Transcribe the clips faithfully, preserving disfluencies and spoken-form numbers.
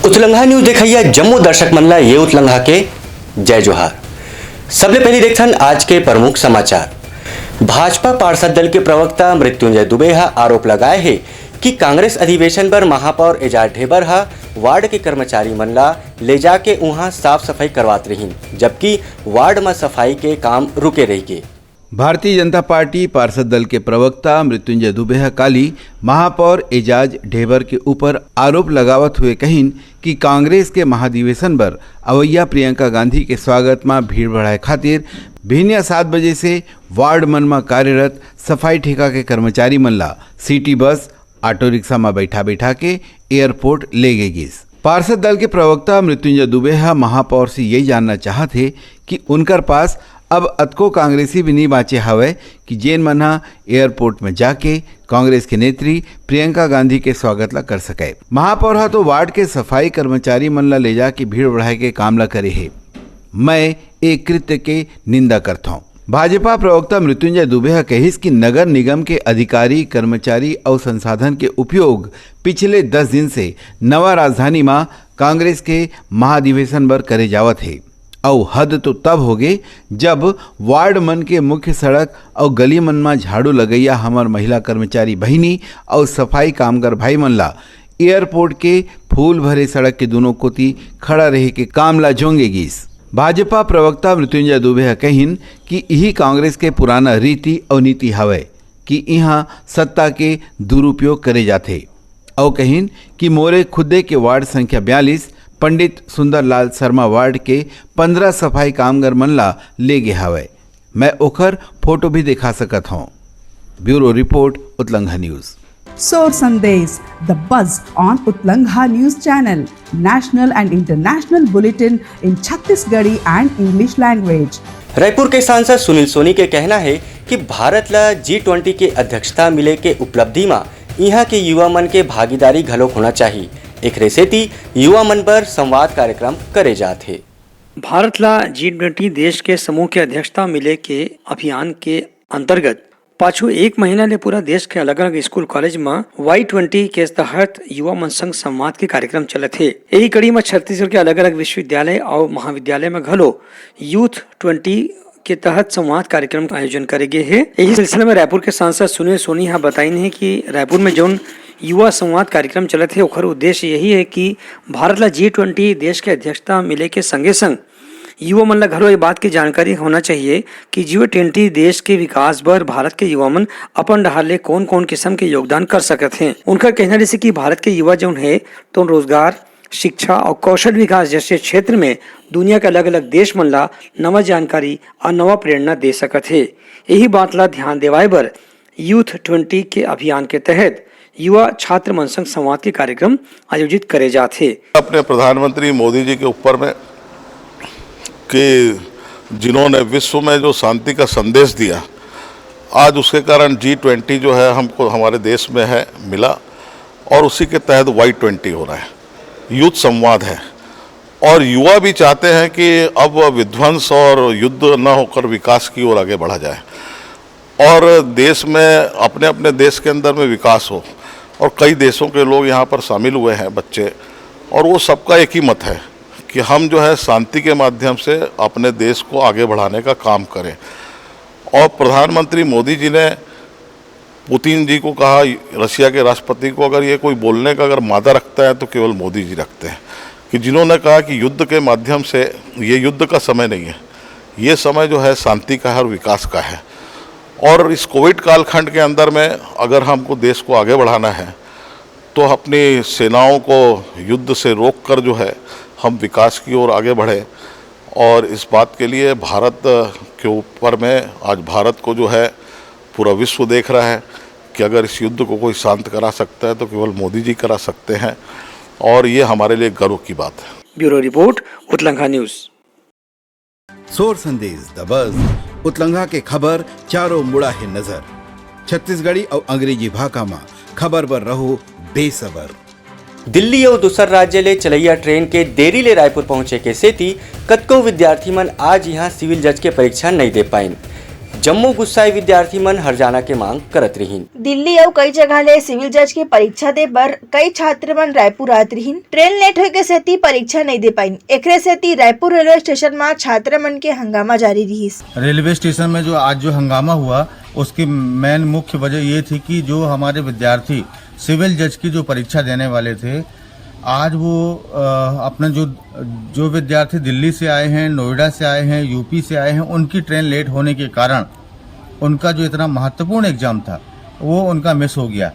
उतलंघा news देखइया जम्मो दर्शक मन ला ये उतलंघा के जय जोहार। सबले पहली देखथन आज के प्रमुख समाचार। भाजपा पार्षद दल के प्रवक्ता मृत्युंजय दुबे ह आरोप लगाए हे कि कांग्रेस अधिवेशन बर महापौर एजाज ढेबर ह वार्ड के कर्मचारी मन ला ले जाके उहां साफ सफाई करवात रहिन, जबकि वार्ड म सफाई के काम रुके रहिगे। भारतीय जनता पार्टी पार्षद दल के प्रवक्ता मृत्युंजय दुबे ह काली महापौर एजाज ढेबर के ऊपर आरोप लगावत हुए कहिन कि कांग्रेस के महाधिवेशन बर अवैया प्रियंका गांधी के स्वागत म भीड़ बढ़ाए खातिर भिनिया सात बजे से वार्ड मन म कार्यरत सफाई ठेका के कर्मचारी मन ला सिटी बस, ऑटो रिक्शा म बैठा बैठा के एयरपोर्ट ले गे गिस। पार्षद दल के प्रवक्ता मृत्युंजय दुबे ह महापौर से यही जानना चाहत हे कि उनकर पास अब अतको कांग्रेसी भी नहीं बांचे हवय कि जेन मन ह एयरपोर्ट में जाके कांग्रेस के नेत्री प्रियंका गांधी के स्वागत ला कर सके। महापौर ह तो वार्ड के सफाई कर्मचारी मन ला ले जाके भीड़ बढ़ाए के काम ला करे हे। मैं ए कृत्य के निंदा करथौं। भाजपा प्रवक्ता मृत्युंजय दुबे ह कहिस कि नगर निगम के अधिकारी, कर्मचारी अउ संसाधन के उपयोग पिछले दस दिन से नवा राजधानी म कांग्रेस के महाधिवेशन बर करे जावत हे, अउ हद तो तब होगे, जब वार्ड मन के मुख्य सड़क अउ गली मन म झाड़ू लगइया हमर महिला कर्मचारी बहिनी अउ सफाई कामगार भाई मन ला एयरपोर्ट के फूल भरे सड़क के दुनों कोती खड़ा रहे के काम ला जोंगे गिस। भाजपा प्रवक्ता मृत्युंजय दुबे ह कहिन कि इही कांग्रेस के पुराना रीति अउ नीति हवय कि इहां सत्ता के दुरुपयोग करे जाथे। अउ कहिन कि मोरे खुदे के वार्ड संख्या बयालीस पंडित सुंदरलाल शर्मा वार्ड के पंद्रह सफाई कामगार मन ला ले गे हवय। मैं ओखर फोटो भी दिखा सकत हौं। Bureau report, Utlangha news. Sor Sandesh, the buzz on Utlangha News Channel, national and international bulletin in Chhattisgarhi and English language. Raipur के सांसद सुनील सोनी के कहना हे कि भारत ला जी ट्वेंटी के अध्यक्षता मिले के उपलब्धि म इहां के युवा मन के भागीदारी घलोक होना चाही। एकरे सेती युवा मन बर संवाद कार्यक्रम करे जात हे। भारत ला जी ट्वेंटी देश के समूह के अध्यक्षता मिले के अभियान के अंतर्गत पाछू एक महीना ले पूरा देश के अलग-अलग स्कूल कॉलेज म वाई ट्वेंटी के तहत युवा मन संग संवाद के कार्यक्रम चलत हे। एही कड़ी म छत्तीसगढ़ के अलग-अलग विश्वविद्यालय अउ महाविद्यालय म घलो यूथ ट्वेंटी के तहत संवाद कार्यक्रम का आयोजन करे गे हे। एही सिलसिला में रायपुर के सांसद सुनील सोनी ह बताइन हे कि रायपुर में जौन युवा संवाद कार्यक्रम चलत हे, ओखर उद्देश्य यही हे कि भारत ला जी ट्वेंटी देश के अध्यक्षता मिले के संगे संग युवा मन ला घलो ये बात के जानकारी होना चाहिए कि जी ट्वेंटी देश के विकास बर भारत के युवा मन अपन डहार ले कौन-कौन किस्म के योगदान कर सकत हें। उनकर कहना जैसे कि भारत के युवा जौन हे, तो रोजगार, शिक्षा और कौशल विकास जैसे क्षेत्र में दुनिया के अलग-अलग देश मन ला नवा जानकारी और नवा प्रेरणा दे सकत हे। यही बात ला ध्यान देवाए बर यूथ ट्वेंटी के अभियान के तहत युवा छात्र मन संग संवाद के कार्यक्रम आयोजित करे जात हे। अपने प्रधानमंत्री मोदी जी के ऊपर में कि जिन्होंने विश्व में जो शांति का संदेश दिया, आज उसके कारण जी ट्वेंटी जो है हमको हमारे देश में है मिला और उसी के तहत वाई ट्वेंटी हो रहा है, यूथ संवाद है। और युवा भी चाहते हैं कि अब विध्वंस और युद्ध न होकर विकास की ओर आगे बढ़ा जाए और देश में, अपने अपने देश के अंदर में विकास हो। और कई देशों के लोग यहाँ पर शामिल हुए हैं, बच्चे, और वो सबका एक ही मत है कि हम जो है शांति के माध्यम से अपने देश को आगे बढ़ाने का काम करें। और प्रधानमंत्री मोदी जी ने पुतिन जी को कहा, रशिया के राष्ट्रपति को, अगर ये कोई बोलने का अगर मादा रखता है तो केवल मोदी जी रखते हैं, कि जिन्होंने कहा कि युद्ध के माध्यम से, ये युद्ध का समय नहीं है, ये समय जो है शांति का है और विकास का है। और इस कोविड कालखंड के अंदर में अगर हमको देश को आगे बढ़ाना है तो अपनी सेनाओं को युद्ध से रोक कर जो है हम विकास की ओर आगे बढ़ें। और इस बात के लिए भारत के ऊपर में आज भारत को जो है पूरा विश्व देख रहा है कि अगर इस युद्ध को कोई शांत करा सकता है तो केवल मोदी जी करा सकते हैं और ये हमारे लिए गर्व की बात है। Bureau report, Utlangha news. Sor Sandesh, the बज, उतलंघा के खबर चारों मुड़ा हे नजर। छत्तीसगढ़ी अउ अंग्रेजी भाखा म खबर बर रहो बेसबर। दिल्ली अउ दूसर राज्य ले चलइया ट्रेन के देरी ले रायपुर पहुंचे के सेती कतको विद्यार्थी मन आज इहां सिविल जज के परीक्षा नइ दे पाइन। जम्मो गुस्साए विद्यार्थी मन हरजाना के मांग करत रिहिन। दिल्ली अउ कई जगह ले सिविल जज के परीक्षा दे बर कई छात्र मन रायपुर आत रिहिन। ट्रेन लेट होए के सेती परीक्षा नइ दे पाइन। एकरे सेती रायपुर रेलवे स्टेशन म छात्र मन के हंगामा जारी रिहिस। रेलवे स्टेशन में जो आज जो हंगामा हुआ, उसकी मेन मुख्य वजह ये थी कि जो हमारे विद्यार्थी सिविल जज की जो परीक्षा देने वाले थे, आज वो, अ, अपने जो, जो विद्यार्थी दिल्ली से आए हैं, नोएडा से आए हैं, यूपी से आए हैं, उनकी ट्रेन लेट होने के कारण उनका जो इतना महत्वपूर्ण एग्जाम था, वो उनका मिस हो गया,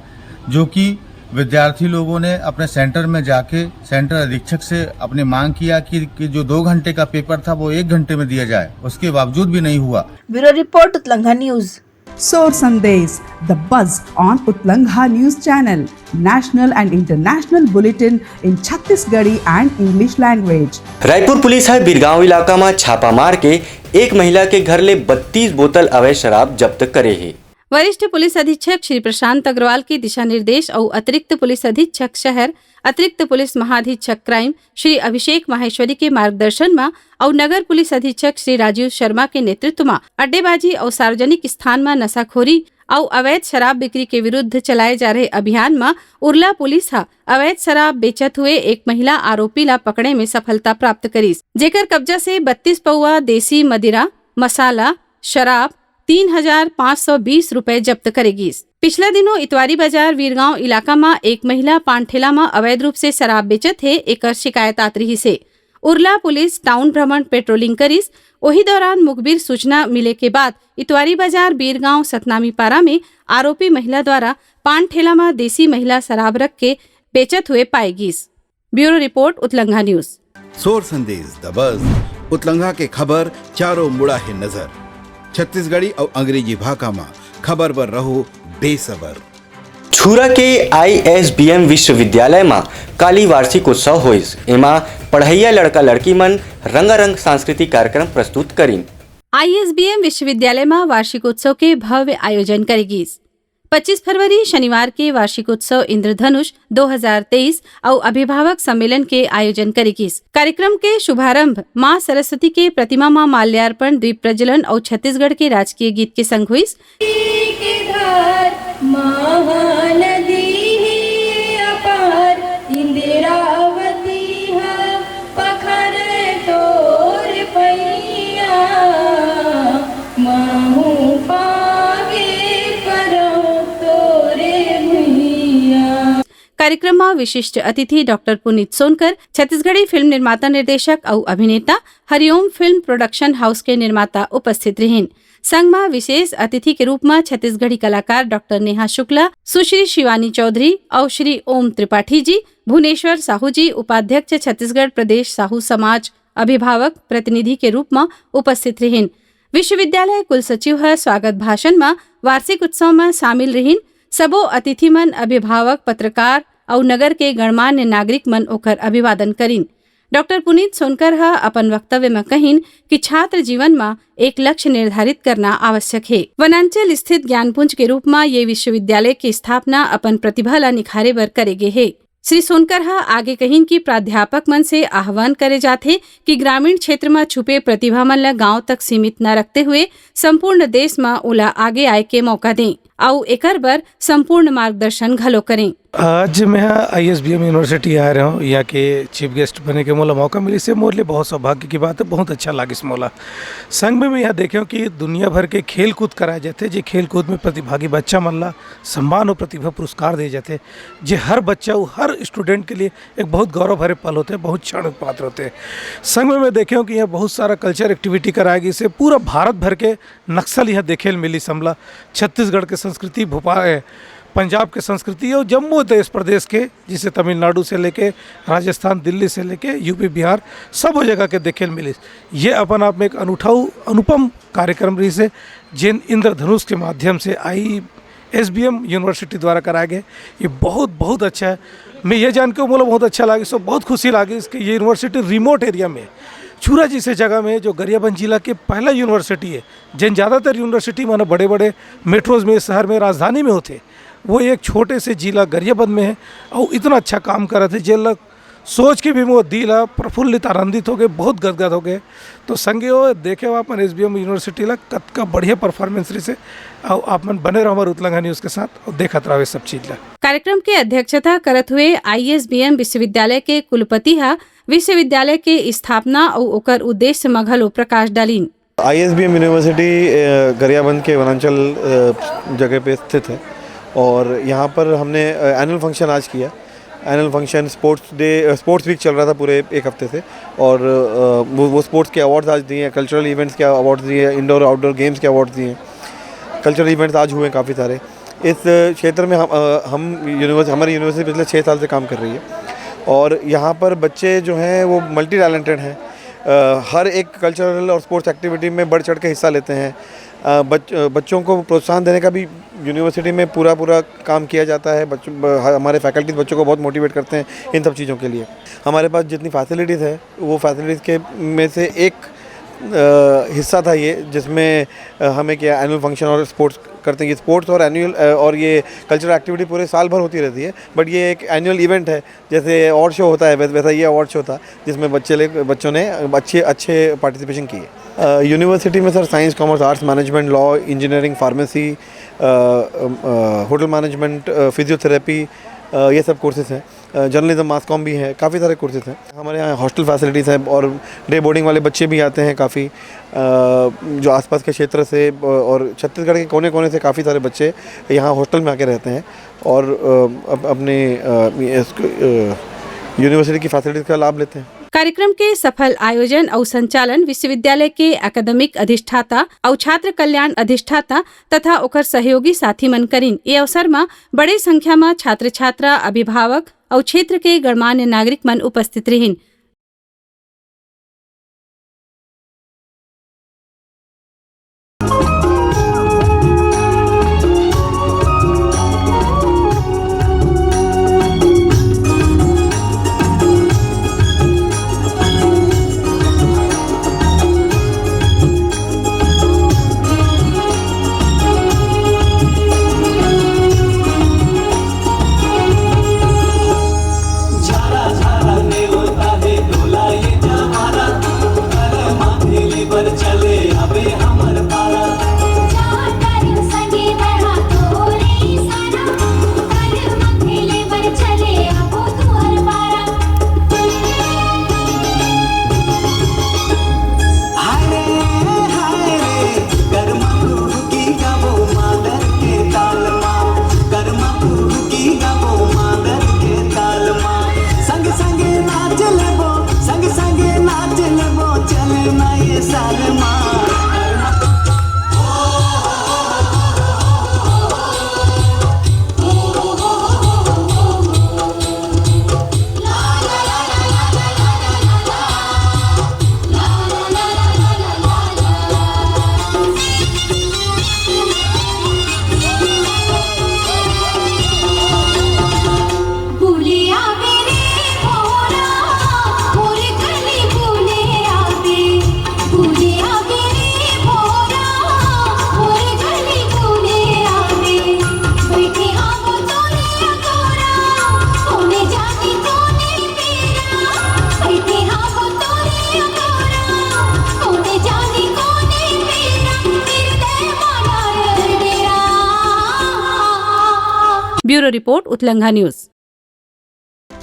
जो कि विद्यार्थी लोगों ने अपने सेंटर में जाके सेंटर अधीक्षक से अपनी मांग किया कि, कि जो दो घंटे का पेपर था, वो एक घंटे में दिया जाए, उसके बावजूद भी नहीं हुआ। Bureau report, Utlangha news. Sor Sandesh, the buzz on Utlangha News Channel, national and international bulletin in Chhattisgarhi and English language. Raipur police ह बीरगांव इलाका म छापा मार के एक महिला के घर ले बत्तीस बोतल अवैध शराब जब्त करे हे। वरिष्ठ पुलिस अधीक्षक श्री प्रशांत अग्रवाल के दिशा निर्देश अउ अतिरिक्त पुलिस अधीक्षक शहर, अतिरिक्त पुलिस महाधीक्षक क्राइम श्री अभिषेक माहेश्वरी के मार्गदर्शन म अउ नगर पुलिस अधीक्षक श्री राजीव शर्मा के नेतृत्व म अड्डेबाजी अउ सार्वजनिक स्थान म नशाखोरी अउ अवैध शराब बिक्री के विरुद्ध चलाए जा रहे अभियान म उरला पुलिस ह अवैध शराब बेचत हुए एक महिला आरोपी ला पकड़े में सफलता प्राप्त करिस, जेकर कब्जा से बत्तीस पौवा देसी मदिरा, मसाला, शराब, तीन हजार पाँच सौ बीस रुपए जब्त करे गिस। पिछला दिनों इतवारी बाजार वीरगांव इलाका म एक महिला पान ठेला म अवैध रूप से शराब बेचत हे, एकर शिकायत आत रिहिस हे। उरला पुलिस टाउन भ्रमण पेट्रोलिंग करिस। ओही दौरान मुखबिर सूचना मिले के बाद इतवारी बाजार बीरगांव सतनामी पारा में आरोपी महिला द्वारा पान ठेला म देसी महिला शराब रख के बेचत हुए पाए गिस। Bureau report, Utlangha news. Sor Sandesh, the बज, उतलंघा के खबर चारों मुड़ा हे नजर। छत्तीसगढ़ी अउ अंग्रेजी भाखा म खबर बर रहो बेसबर। छुरा के आईएसबीएम विश्वविद्यालय म काली वार्षिक उत्सव होइस। एमा पढ़इया लड़का लड़की मन रंगारंग सांस्कृतिक कार्यक्रम प्रस्तुत करिन। आईएसबीएम विश्वविद्यालय म वार्षिक उत्सव के भव्य आयोजन करे गिस। पच्चीस फरवरी शनिवार के वार्षिक उत्सव इंद्रधनुष दो हजार तेईस अउ अभिभावक सम्मेलन के आयोजन करे गिस। कार्यक्रम के शुभारंभ मां सरस्वती के प्रतिमा म माल्यार्पण, दीप प्रज्वलन अउ छत्तीसगढ़ के राजकीय गीत के संग होइस। के धार महानदी हे अपार, इंद्रावती ह पखर तोर पैया, महू पागे परौं तोरे भुइयां। कार्यक्रम म विशिष्ट अतिथि डॉक्टर पुनीत सोनकर, छत्तीसगढ़ी फिल्म निर्माता, निर्देशक अउ अभिनेता, हरिओम फिल्म प्रोडक्शन हाउस के निर्माता उपस्थित रिहिन। संग म विशेष अतिथि के रूप म छत्तीसगढ़ी कलाकार डॉक्टर नेहा शुक्ला, सुश्री शिवानी चौधरी अउ श्री ओम त्रिपाठी जी, भुवनेश्वर साहू जी, उपाध्यक्ष छत्तीसगढ़ प्रदेश साहू समाज, अभिभावक प्रतिनिधि के रूप म उपस्थित रिहिन। विश्वविद्यालय कुलसचिव ह स्वागत भाषण म वार्षिक उत्सव म शामिल रिहिन। सबो अतिथि मन अभिभावक, पत्रकार अउ नगर के गणमान्य नागरिक मन ओकर अभिवादन करिन। डॉक्टर पुनीत सोनकर ह अपन वक्तव्य म कहिन कि छात्र जीवन म एक लक्ष्य निर्धारित करना आवश्यक हे। वनांचल स्थित ज्ञानपुंज के रूप म ये विश्वविद्यालय के स्थापना अपन प्रतिभा ल निखारे बर करे गे हे। श्री सोनकर ह आगे कहिन कि प्राध्यापक मन से आह्वान करे जाथे कि ग्रामीण क्षेत्र म छुपे प्रतिभा मन ल गांव तक सीमित न रखते हुए संपूर्ण देश म ओला आगे आए के मौका दें अउ एकर बर संपूर्ण मार्गदर्शन घलो करें। आज मैं यहाँ आईएसबीएम यूनिवर्सिटी आ रहा हूँ, यहाँ के चीफ गेस्ट बने के मोला मौका मिलिस हे, मोर लिए बहुत सौभाग्य की बात है, बहुत अच्छा लागिस मोला। संग में मैं यहाँ देखे हूँ कि दुनिया भर के खेल कूद कराए जाते, जे खेल कूद में प्रतिभागी बच्चा मन ला सम्मान और प्रतिभा पुरस्कार दिए जाते, जे हर बच्चा, वो हर स्टूडेंट के लिए एक बहुत गौरव भरे पल होते, बहुत क्षण पात्र होते। संग में मैं देखे हूँ कि यहाँ बहुत सारा कल्चर एक्टिविटी कराए गिस हे, पूरा भारत भर के नक्सल यहाँ देखे ल मिलिस हमला। छत्तीसगढ़ के संस्कृति, भोपाल, ए, पंजाब के संस्कृति और जम्मू देश प्रदेश के, जैसे तमिलनाडु से लेके राजस्थान, दिल्ली से लेके यूपी, बिहार, सब वो जगह के देखे ल मिलिस। ये अपन आप में एक अनूठा, अनुपम कार्यक्रम रहिस हे, जेन इंद्रधनुष के माध्यम से आई एसबीएम यूनिवर्सिटी द्वारा कराए गए। ये बहुत, बहुत अच्छा है। मैं ये जान के मोला बहुत अच्छा लागिस, सो बहुत खुशी लागिस कि ये यूनिवर्सिटी रिमोट एरिया में, छुरा जैसे जगह में, जो गरियाबंद जिला के पहला यूनिवर्सिटी है, जेन ज़्यादातर यूनिवर्सिटी माने बड़े-बड़े मेट्रोज में, शहर में, राजधानी में होते, वो एक छोटे से जिला गरियाबंद में है और इतना अच्छा काम करत है, जेन ला सोच के भी मोर दिल ह प्रफुल्लित, आनंदित होगे, बहुत गदगद होगे। तो संगी हो, देखे हो आप मन एसबीएम यूनिवर्सिटी ला, कतका बढ़िया परफॉर्मेंस रहिसे। अउ आप मन बने रहो हमर उतलंघा न्यूज के साथ अउ देखत रहो ये सब चीज ला। कार्यक्रम के अध्यक्षता करत हुए आईएसबीएम विश्वविद्यालय के कुलपति ह विश्वविद्यालय के स्थापना अउ ओकर उद्देश्य म घलो प्रकाश डालिन। आईएसबीएम यूनिवर्सिटी, अ, गरियाबंद के वनांचल, अ, जगह पे स्थित है और यहाँ पर हमने, अ, एनुअल फंक्शन आज किया। एनुअल फंक्शन, स्पोर्ट्स डे, अ, स्पोर्ट्स वीक चल रहा था पूरे एक हफ्ते से और, अ, वो, वो स्पोर्ट्स के अवार्ड्स आज दिए हैं, कल्चरल इवेंट्स के अवार्ड्स दिए हैं, इंडोर आउटडोर गेम्स के अवार्ड्स दिए हैं। कल्चरल इवेंट्स आज हुए हैं काफ़ी सारे। इस क्षेत्र में हम, अ, हम यूनिवर्स-, हमारी यूनिवर्सिटी पिछले छः साल से काम कर रही है और यहाँ पर बच्चे जो हैं वो मल्टी टैलेंटेड हैं। अ, हर एक कल्चरल और स्पोर्ट्स एक्टिविटी में बढ़ चढ़ के हिस्सा लेते हैं। अ, बच-, अ, बच्चों को प्रोत्साहन देने का भी यूनिवर्सिटी में पूरा, पूरा काम किया जाता है। बच्चों, ब-, ह-, हमारे फैकल्टीज बच्चों को बहुत मोटिवेट करते हैं इन सब चीज़ों के लिए। हमारे पास जितनी फैसिलिटीज़ है, वो फैसिलिटीज़ के में से एक, अ, हिस्सा था ये, जिसमें, अ, हम एक एनुअल फंक्शन और स्पोर्ट्स करते हैं। ये स्पोर्ट्स और एनुअल, अ, और ये कल्चरल एक्टिविटी पूरे साल भर होती रहती है, बट ये एक एनुअल इवेंट है। जैसे अवार्ड शो होता है, वैसे, वैसा ये अवार्ड शो था, जिसमें बच्चे ले-, बच्चों ने अच्छे, अच्छे पार्टिसिपेशन किए। अ, यूनिवर्सिटी में sir science, commerce, arts, management, law, engineering, pharmacy, अ, अ, होटल मैनेजमेंट, अ, फिजियोथेरेपी, अ, ये सब कोर्सेज हैं। अ, जर्नलिज्म, मास कॉम भी है, काफ़ी सारे कोर्सेज हैं। हमारे यहाँ हॉस्टल फैसिलिटीज़ हैं और डे बोर्डिंग वाले बच्चे भी आते हैं काफ़ी, अ, जो आसपास के क्षेत्र से, अ, और छत्तीसगढ़ के कोने-कोने से काफ़ी सारे बच्चे यहाँ हॉस्टल में आके रहते हैं और, अ, अप-, अपने, अ, इसको, अ, यूनिवर्सिटी की फैसिलिटीज़ का लाभ लेते हैं। कार्यक्रम के सफल आयोजन अउ संचालन विश्वविद्यालय के अकादमिक अधिष्ठाता अउ छात्र कल्याण अधिष्ठाता तथा ओकर सहयोगी साथी मन करिन। ये अवसर म बड़े संख्या म छात्र-छात्रा, अभिभावक अउ क्षेत्र के गणमान्य नागरिक मन उपस्थित रिहिन। Bureau report, Utlangha news.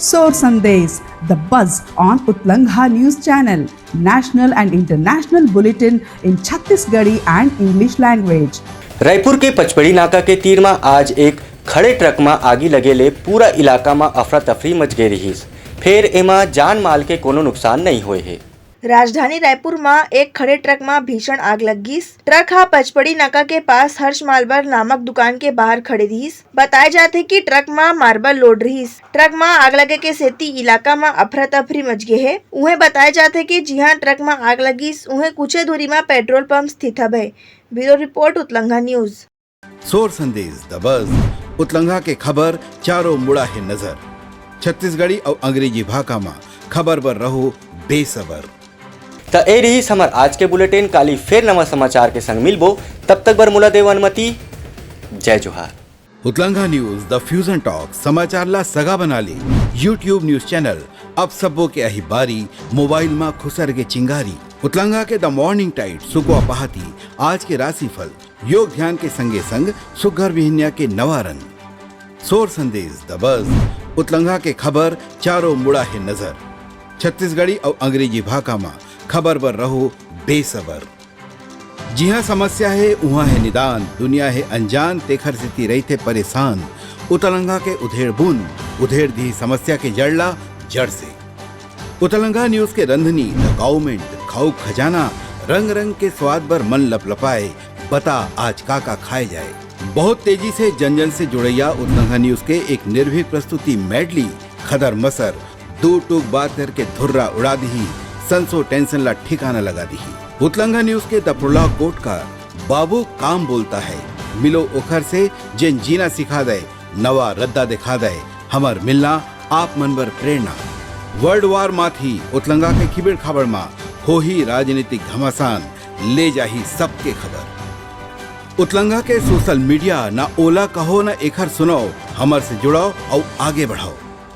Sor Sandesh, the buzz on Utlangha News Channel, national and international bulletin in Chhattisgarhi and English language. Raipur के पचपड़ी नाका के तीर म आज एक खड़े ट्रक म आगी लगे ले पूरा इलाका म अफरा तफरी मच गे रिहिस। फेर एमा जान माल के कोनो नुकसान नइ होए हे। राजधानी रायपुर म एक खड़े ट्रक म भीषण आग लग गिस। ट्रक ह पचपड़ी नाका के पास हर्ष मार्बल नामक दुकान के बाहर खड़े रिहिस। बताए जाथे कि ट्रक म मार्बल लोड रिहिस। ट्रक म आग लगे के सेती इलाका म अफरा तफरी मच गे हे। उहें बताए जाथे कि जिहां ट्रक म आग लगिस, उहें कुछे दूरी म पेट्रोल पंप स्थित हवय। Bureau report, Utlangha news. Sor Sandesh, the बज, उतलंघा के खबर चारों मुड़ा हे नजर। छत्तीसगढ़ी अउ अंग्रेजी भाखा म खबर बर रहो बेसबर। त ए रिहिस हमर आज के बुलेटिन। काली फेर नवा समाचार के संग मिलबो, तब तक बर मोला देव अनुमति। जय जोहार। उतलंगा न्यूज, द फ्यूजन टॉक, समाचार ला सगा बना ले। YouTube न्यूज चैनल, अब सबो के आही बारी, मोबाइल मा खुसर के चिंगारी। उतलंगा के द मॉर्निंग टाइड, सुकवा पहाती, आज के राशिफल, योग ध्यान के संगे संग सुग्घर बिहनिया के नवा रंग, सोर संदेश, द बज, उतलंगा के खबर, चारों मुड़ा हे नजर। छत्तीसगढ़ी अउ अंग्रेजी भाखा मा खबर बर रहो बेसबर। जिहाँ समस्या हे, उहाँ हे निदान, दुनिया हे अनजान, तेखर सेती रहिथे परेशान। उतलंगा के उधेड़ बुन, उधेड़ दिही समस्या के जड़ ला जड़ से। उतलंगा न्यूज के रंधनी, द काउमेंट, खाऊ खजाना, रंग रंग के स्वाद बर मन लपलपाए, बता आज का का खाए जाए। बहुत तेजी से जन जन से जुड़ैया उतलंगा न्यूज के एक निर्भीक प्रस्तुति मेडली, खदर मसर, दू टूक बात करके धुर्रा उड़ा दिही, संसो टेंशन ला ठिकाना लगा दिही। उतलंगा न्यूज के द प्रोलॉग कोट का बाबू काम बोलता है, मिलो ओखर से जेन जीना सिखा दे, नवा रद्दा दिखा दे, हमर मिलना आप मन बर प्रेरणा। वर्ल्ड वार माथी उतलंगा के खिबेड़ खाबड़ मा होही राजनीतिक घमासान, ले जाही सबके खबर। उतलंगा के सोशल मीडिया, ना ओला कहो ना एखर सुनाओ, हमर से जुड़ाओ अउ आगे बढ़ाओ।